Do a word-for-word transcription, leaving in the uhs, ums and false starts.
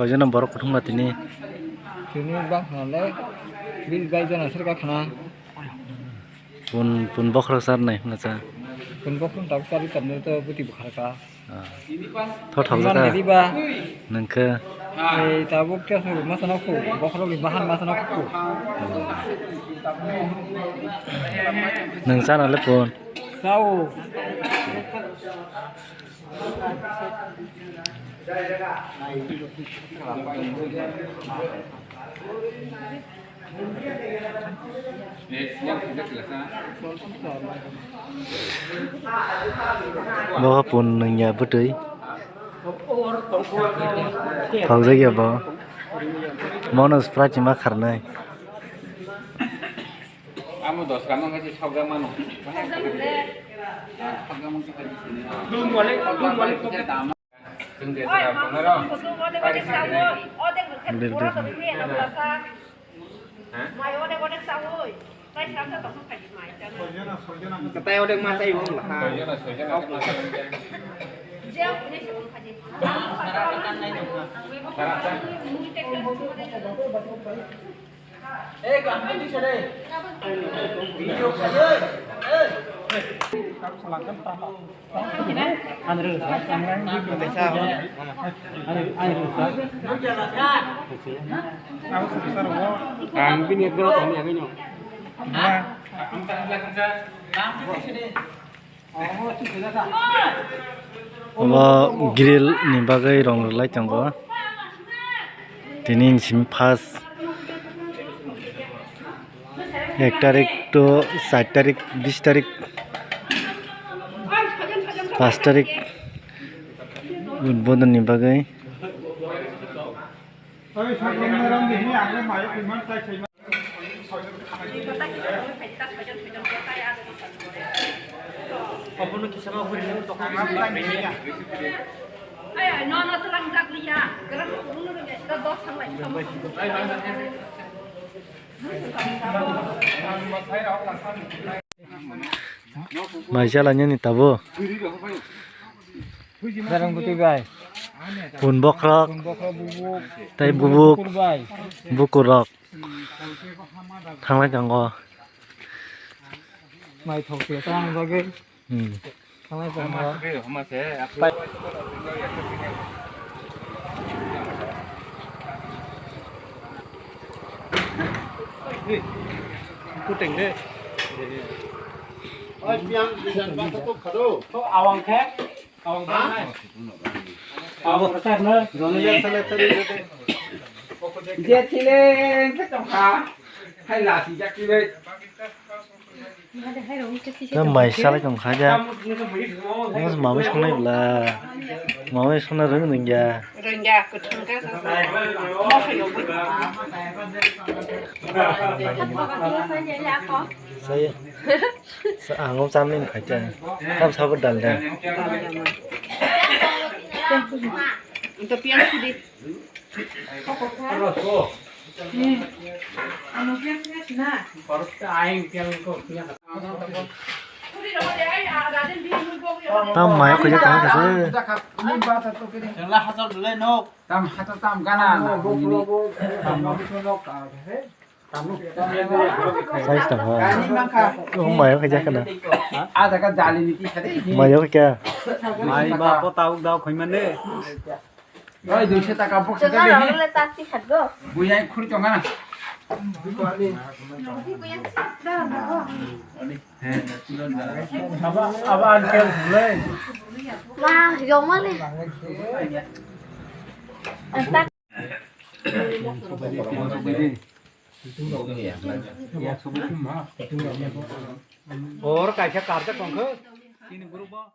Koijono borok kuthumkha tini? Tini bang khanale bis bais jona sirka khana. Pun, pun bokhorok charnai hwnna cha. Pun bokhorok tabuk charwi tabuk to buti bwkharka. Ah. Tho thok jaka. Nangkhe. Ei tabuk khe masa nokho, bokhorok ni bahan masa nokho. Nang chana le pun. Chao. Bo pun nungya bwtwi. Thokjakya bo. Mono Sprite ma kharnai. Amo dos gram wngkha se sokjak mano. Sokjak mano. Dum wale, dum wale, sokjak. Bil, bil. Katai odek ma chai wong lah. Ang bini ekdom kami agino. Omo grill ni bagwi rong rwlai tongo. Tini ni simi first ek tarik to char tarik, bis tarik, panch tarik udbodon ni bagwi. Mai chala nini tabo. Darang bwtwi bai. Pun bokhorok. Pun bokhorok bubuk. Tei bubuk. Bukur bai. Bukur rok. Thanglai tongo. Mai thok se tang bagwi. Hmm. Thanglai tongo. Kuteng de. Oi, piang, bisan bata tu khado. To awang khe. Na mai salai tong kha ja. Mas mami songnai bla. Mami songna rwng rwngya. Rwngya, kwthwng kha sa. Saya. Sa-, ang o cham ni phai cha. Tam sabo dal da. Ito piyang sidi. Tam mai ko ja tang ka se. Tam hata tam gana. Size tong ha. Oh, mayo khaijak kana. Mayo kya? Mai ba po tau dau khoi mane. Oi, duiso taka box ka de. Buya khuri tong kana. Aba, aba, uncle, le. Ma, yo male. Bor kaisa karjak tongkha. Chini group o.